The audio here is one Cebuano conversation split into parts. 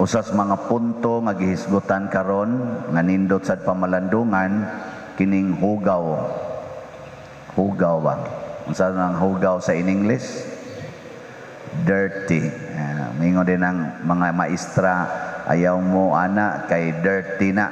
Usas mga punto nga gihisgutan karon nga nindot sad pamalandungan kining hugaw. Hugaw ba? Unsa nang hugaw sa in English? Dirty. Mingon din ang mga maestra, ayaw mo ana kay dirty na.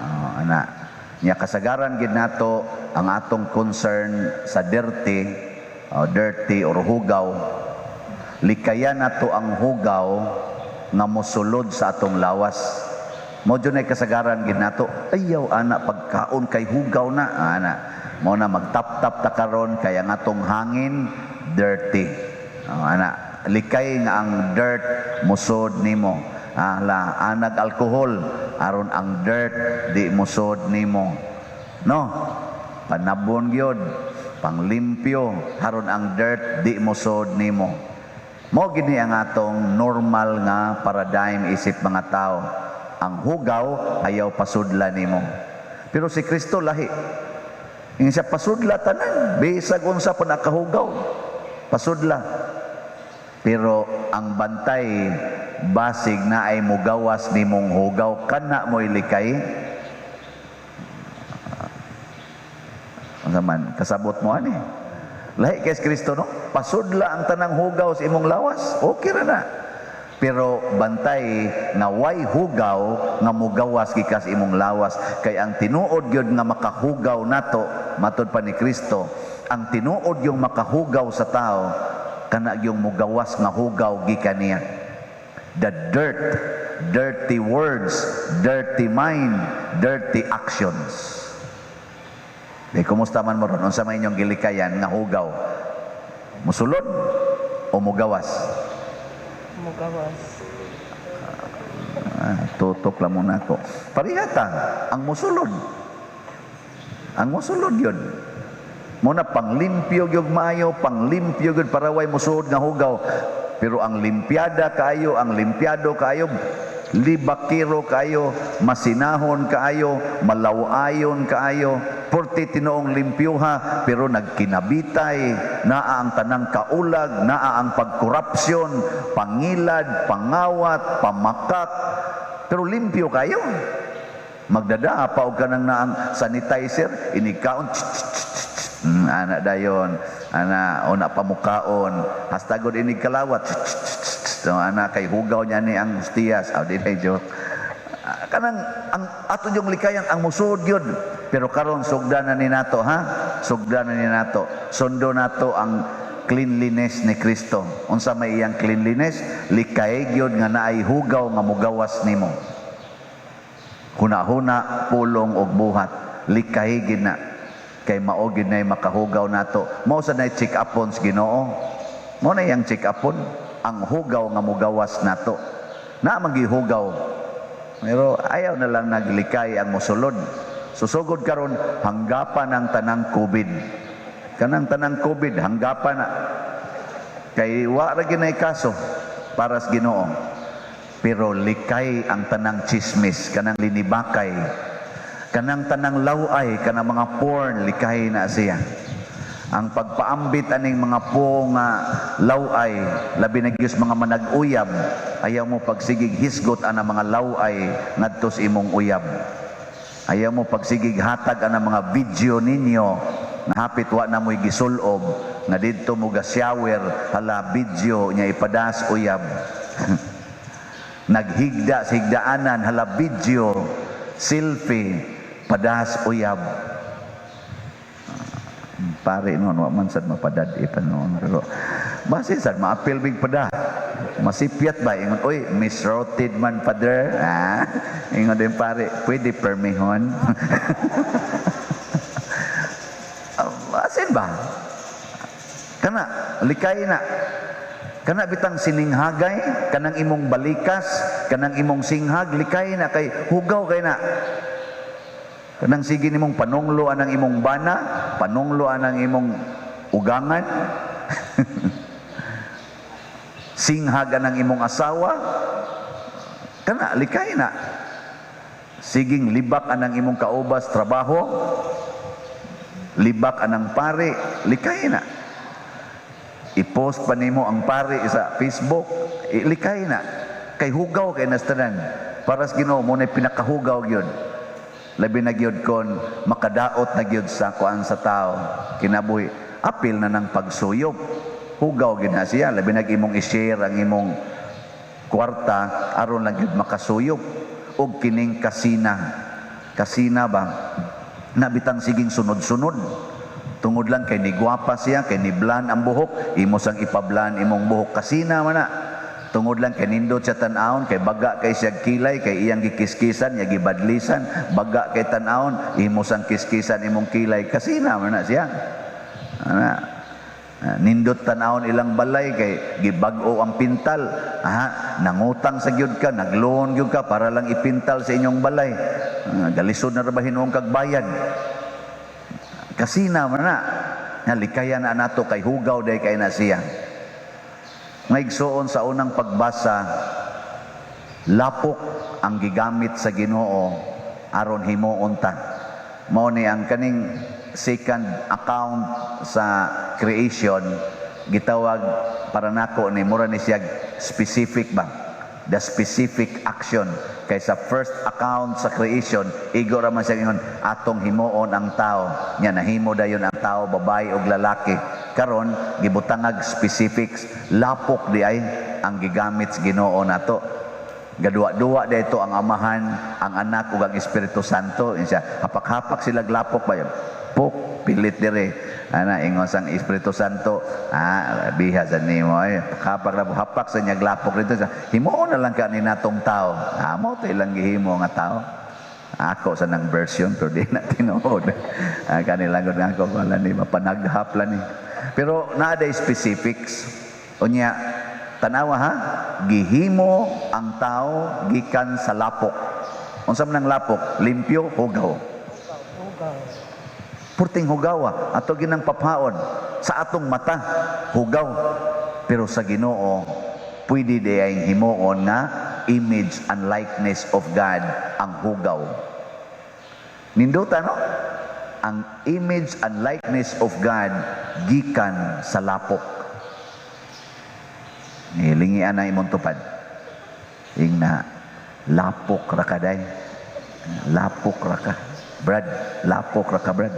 Oh, ana. Nya kasagaran gid nato ang atong concern sa dirty, oh, dirty or hugaw. Likayan nato ang hugaw nga mosulod sa atong lawas. Mao jud nay kasagaran gid nato. Ayaw ana pagkaon kay hugaw na ana. Mao na magtap-tap ta karon kay ang atong hangin dirty. Oh, ana, likay nga ang dirt musod nimo. Ala anag alkohol aron ang dirt di musod nimo. No? Panabon gyud, panglimpyo aron ang dirt di musod nimo. Mao gini ang atong normal nga paradigm isip mga tao. Ang hugaw ayaw pasudla nimo. Pero si Kristo lahi. Ingon siya, pasudla tanan, bisag unsa pa nakahugaw. Pasudla. Pero ang bantay, basig na ay mugawas nimong hugaw, kana mo'y likay. Unsa man kasabot mo ani? Lahi kay Kristo, no? Pasudla ang tanang hugaw sa imong lawas, okay ra na. Pero bantay nga way hugaw nga mugawas gikas imong lawas, kay ang tinuod gyud nga makahugaw nato, matud pa ni Kristo, ang tinuod yung makahugaw sa tao kana yung mugawas nga hugaw gikan niya. The dirt, dirty words, dirty mind, dirty actions. Di kumusta man mo ron? Unsa may inyong gilikayan nga hugaw? Musulod o mugawas? Mugawas. Ah, tutok lang muna ako. Parihata, ang musulod. Ang musulod yun. Muna panglimpyo gyud maayo, panglimpyo gyud para way musulod nga hugaw. Pero ang limpiada kaayo, ang limpiado kaayo, libakiro kaayo, masinahon kaayo, malawayon kaayo, porti tinuong limpyuha, pero nagkinabitay, naa ang tanang kaulag, naa ang pagkorupsyon, pangilad, pangawat, pamakak, pero limpyo kayo. Magdadaa pa og kanang naang sanitizer, inigkaon, ana dayon, ana una pamukaon, hasta gud inig kalawat, so, ana kay hugaw niya ni ang hustiyas. Aw, di na joke. Ah, kanang ang ato yung likayan ang musud yun. Pero karon sugdan na ni nato, ha? Sugdan na ni nato. Sundo nato ang cleanliness ni Kristo. Unsa may iyang cleanliness? Likay gyud nga naay hugaw nga mugawas nimo. Huna-huna, pulong og buhat. Likay gid na. Kay mao gid nay makahugaw nato. Mao sa nay check upon sa Ginoo. Mao na iyang check upon ang hugaw nga mugawas nato. Na magihugaw. Pero ayaw na lang naglikay ang musulod. Susugod karon hanggapan ang tanang COVID. Kanang tanang COVID hanggapan na. Kay wa ra ginay kaso para sa Ginoo. Pero likay ang tanang chismis, kanang linibakay, kanang tanang laway, kanang mga porn, likay na siya. Ang pagpaambit aning mga po nga laway, labi na gyud mga manag-uyab, ayaw mo pagsigig hisgot ana mga laway ngadto sa imong uyab. Ayaw mo pagsigig hatag ana mga video ninyo na hapit wa na mo'y gisulob nga didto mo ga shower, hala video niya ipadas uyab. Naghigda sa higdaanan, hala video, selfie, padas uyab. Pare noon, wa man sad mapadad ipan noon. Pero base sad maapil big pada. Masipyat ba? Ingon, oy, misrouted man, father. Ah, ingon din pare, pwede permihon. Asin ba? Kana, likay na. Kana bitang sininghagay, kanang imong balikas, kanang imong singhag, likay na kay hugaw kay na. Kanang sige nimong panunglo anang imong bana, panunglo anang imong ugangan. Singhag anang imong asawa. Kana likay na. Siging libak anang imong kaubas trabaho. Libak anang pare, likay na. I-post pa nimo ang pare sa Facebook, likay na. Kay hugaw kay nas tanan. Para sa Ginoo mao na pinakahugaw gyud. Labi na gyud kon makadaot na gyud sa kuan sa tao kinabuhi, apil na ng pagsuyop. Hugaw gyud na siya, labi na imong i-share ang imong kwarta aron lang gyud makasuyop. Og kining kasina. Kasina ba? Nabitang siging sunod-sunod. Tungod lang kay nigwapa siya, kay niblan ang buhok, imo sang ipablan imong buhok, kasina man na. Tungod lang kay nindot siya tan-awon, kay baga kay siya kilay, kay iyang gikiskisan, iya gibadlisan, baga kay tan-awon, imo sang kiskisan imong kilay, kasina man na siya. Ana. Nindot tan-awon ilang balay kay gibag-o ang pintal. Aha, nangutang sa gyud ka, nagloan gyud ka para lang ipintal sa inyong balay. Galisod na ra ba hinuon kag bayad? Kasina man na. Nga likayan na nato kay hugaw day kay na siya. Mga igsoon, sa unang pagbasa, lapok ang gigamit sa Ginoo aron himuon ta. Mao ni ang kaning second account sa creation, gitawag para nako ni mura ni siya specific ba, the specific action. Kay sa first account sa creation, igo ra man siya ingon atong himuon ang tao nya nahimo dayon ang tao, babae ug lalaki. Karon gibutangag specifics, lapok di ay ang gigamit sa Ginoo nato. Gaduwa-duwa dito ang Amahan, ang Anak ug ang Espiritu Santo. Siya hapak-hapak sila lapok ba, pok pilit dire ana, ingon sang Espiritu Santo, ah, biha sa nimo ay hapak ra, hapak sa niya lapok dito sa himuon na lang ka ni natong tao. Ah, mo to ilang gihimo nga tao. Ako sa nang version, pero di na tinuod. Ah, kanila gud nga ako wala ni mapanaghap lang ni, pero naa day specifics. Unya tanawa ha, gihimo ang tao gikan sa lapok. Unsa man ang lapok? Limpyo, hugaw? Hugaw. Purting hugawa. Ato ginang papaon sa atong mata, hugaw. Pero sa Ginoo, pwede di ay himuon nga image and likeness of God ang hugaw. Nindota, no? Ang image and likeness of God gikan sa lapok. Lingian na imong tupad. Ingna, "Lapok ra ka day. Lapok ra ka. Brad, lapok ra ka, Brad."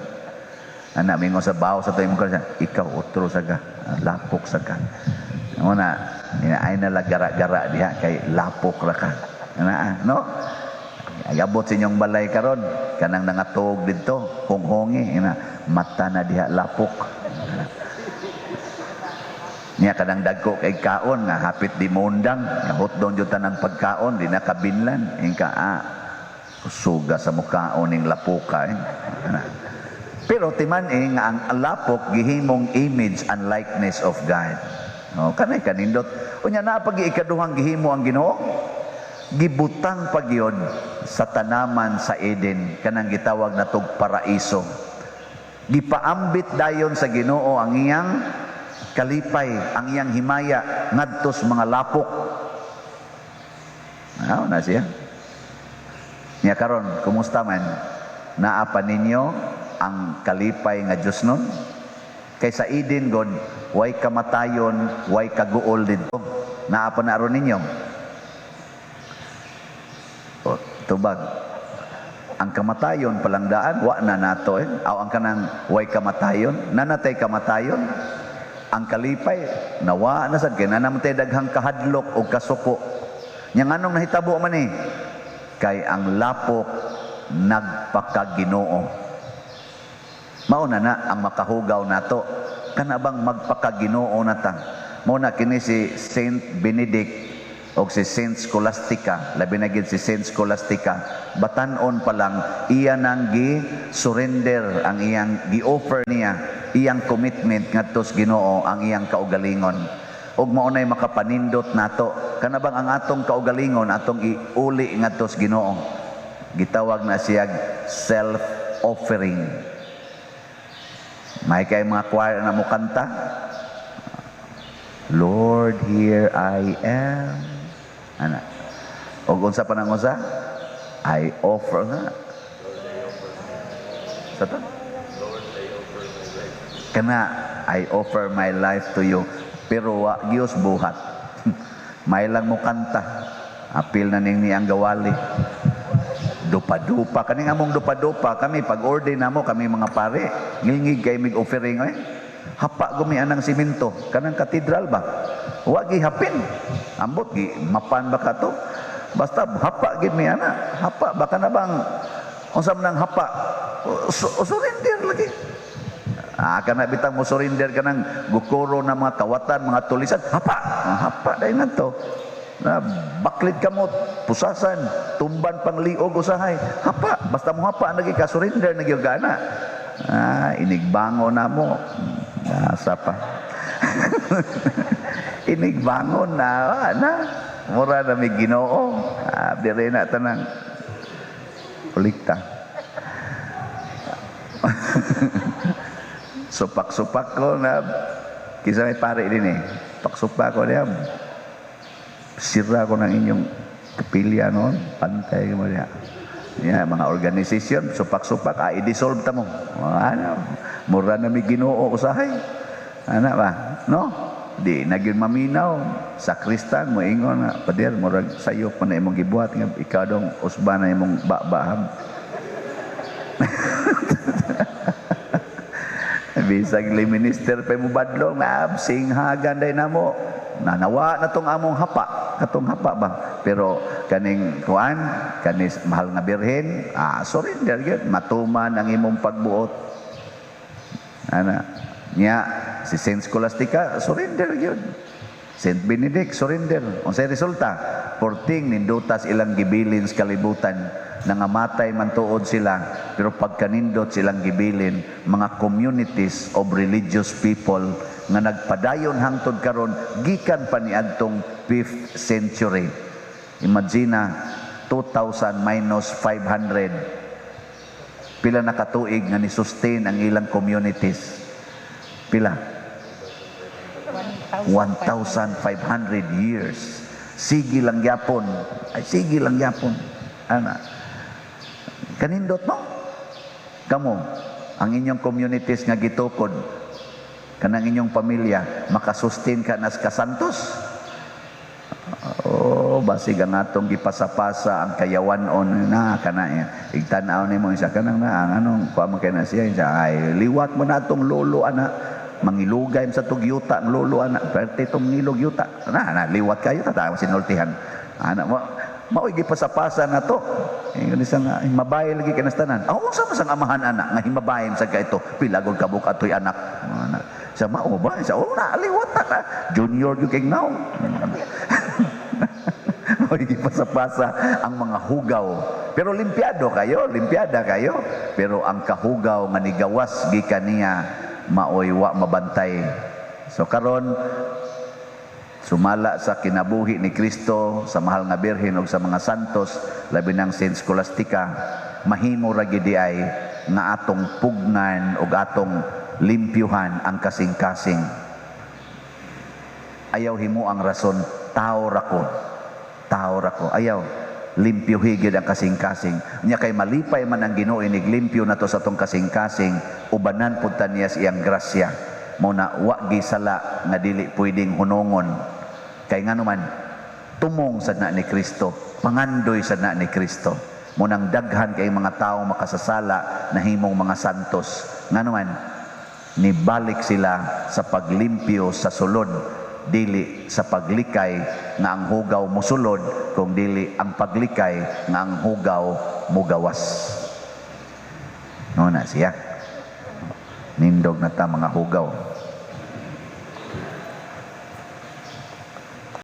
Ana, mingon sa bawo sa to imong ka, "Ikaw otro sa ka, lapok sa ka." Una, ay na gara-gara diha kay lapok ra ka. Ana, no? Agabot sa inyong balay karon, kanang nangatog didto, honghongi, ina, "Mata na diha, lapok." Niya kanang dagko kay kaon nga hapit di mondang, nga hotdong jud tanang pagkaon, di na kabinlan, ingka, "Ah, suga sa mukaon ning lapuka eh." Ana. Pero timan-i nga ang lapok gihimong image and likeness of God. No, kanay kanindot. Unya naa pag ikaduhang gihimo ang Ginoo, gibutang pagyod sa tanaman sa Eden, kanang gitawag natog paraiso. Gipaambit dayon sa Ginoo ang iyang kalipay, ang iyang himaya ngadto sa mga lapok. Ano na siya? Nya karon, kumusta man? Naa pa ninyo ang kalipay nga Diyos nun? Kay sa Eden God, way kamatayon, way kaguol didto. Naa pa na aron ninyo? O, tubag. Ang kamatayon palangdaan, wa na nato eh. Aw, ang kanang way kamatayon, nanatay kamatayon. Ang kalipay, nawa na sad kay na naman tayo daghang kahadlok o kasuko. Nya nganong nahitabo man eh? Kay ang lapok nagpakaginoo. Mao na na ang makahugaw nato. Kana bang magpakaginoo na ta? Mao na kini si Saint Benedict o si Saint Scholastica, labi na gid si Saint Scholastica, batan-on pa lang iya nang gi-surrender ang iyang gi-offer niya iyang commitment ngadto sa Ginoo ang iyang kaugalingon. Ug mao nay makapanindot nato. Kana bang ang atong kaugalingon atong iuli ngadto sa Ginoo. Gitawag na siya self-offering. May kay mga choir na mukanta. "Lord, here I am." Ana. Og unsa pa nang usa? "I offer" nga. Sa to? Kana, "I offer my life to you." Pero wa Diyos buhat. May lang mo kanta. Apil na ning niyang gawali. Dupa-dupa. Kaning among dupa-dupa, kami, pag-order namo, kami mga pare, ngilngig kay mig offering, eh. Hapa gumi anang simento. Kanang katedral ba? Wa gihapin. Ambot, gi, mapan ba ka to? Basta, hapa gid mi ana. Hapa, baka na bang, unsa man ang hapa? Surrender lagi. Ah, kana bitang mo surrender ka ng gukuro na mga kawatan, mga tulisan, hapa. Ah, hapa dahil na to. Na baklid kamot, pusasan, tumban pang liog usahay. Hapa, basta mo hapa nagi ka surrender na gyud gana. Ah, inigbangon na mo. Asa pa. Inigbangon na, ah, na. Mura na may Ginoo. Ah, dire na tanang ulikta. Supak-supak ko na kisa may pare din eh. Paksupak ko niya. Sira ko ng inyong kapilya noon. Pantay mo niya. Ya, mga organisasyon, supak-supak, ah, i-dissolve ta mo. Ano, mura na may Ginoo usahay. Ana ba? No? Di na gyud maminaw sa kristan mo ingon na pader murag sayo pa na imong gibuhat nga ikaw dong usba na imong babaham. Bisag li minister pa mo badlong na singhagan day namo. Nanawa na tong among hapa, katong hapa ba. Pero kaning kuan, kanis mahal nga birhen, ah, surrender gyud, matuman ang imong pagbuot. Ana, nya si Saint Scholastica surrender gyud. Saint Benedict surrender. Unsay resulta? Porting nindutas ilang gibilin sa kalibutan, nangamatay man tuod sila, pero pagkanindot silang gibilin, mga communities of religious people nga nagpadayon hangtod karon gikan pa niadtong 5th century. Imagine 2000 minus 500. Pila na katuig nga ni-sustain ang ilang communities? Pila? 1,500 years. Sige lang yapon. Ay, sige lang yapon. Ana. Kanindot, no? Kamo, ang inyong communities nga gitukod, kanang inyong pamilya, makasustain ka nas kasantos. Oh, basig ang atong gipasapasa ang kayawanon na kana igtan-aw nimo isa kanang na ang anong kuha man kay na siya siya, ay liwat mo na atong lolo ana mangilugay sa tugyuta ang lolo ana perte tong ngilog yuta na na liwat kayo ta sinultihan ana mo maoy gipasapasa na to. Ingon siya nga himabay lagi kay tanan. Aw unsa man sang amahan ana nga himabay sa ka ito pila gud kabuk atoy anak. Ana sa mao ba sa oh na liwat na junior gyud kay now. Maoy gipasapasa ang mga hugaw. Pero limpiado kayo, limpiada kayo. Pero ang kahugaw nga nigawas gikan niya maoy wa mabantay. So karon sumala sa kinabuhi ni Kristo, sa mahal nga Birhen ug sa mga santos, labi nang Saint Scholastica, mahimo ra gid ay nga atong pugnan ug atong limpyuhan ang kasing-kasing. Ayaw himo ang rason, tao ra ko. Tao ra ko. Ayaw limpyuhi gid ang kasing-kasing. Nya kay malipay man ang Ginoo inig limpyo nato sa atong kasing-kasing, ubanan pud ta niya sa iyang grasya. Mao na wa gisala nga dili pwedeng hunongon. Kay ngano man tumong sad na ni Kristo, pangandoy sad na ni Kristo. Mo nang daghan kay mga tawo makasasala nahimong mga santos. Ngano man nibalik sila sa paglimpyo sa sulod, dili sa paglikay nga ang hugaw mosulod, kung dili ang paglikay nga ang hugaw mugawas. No na siya. Nindog na ta mga hugaw.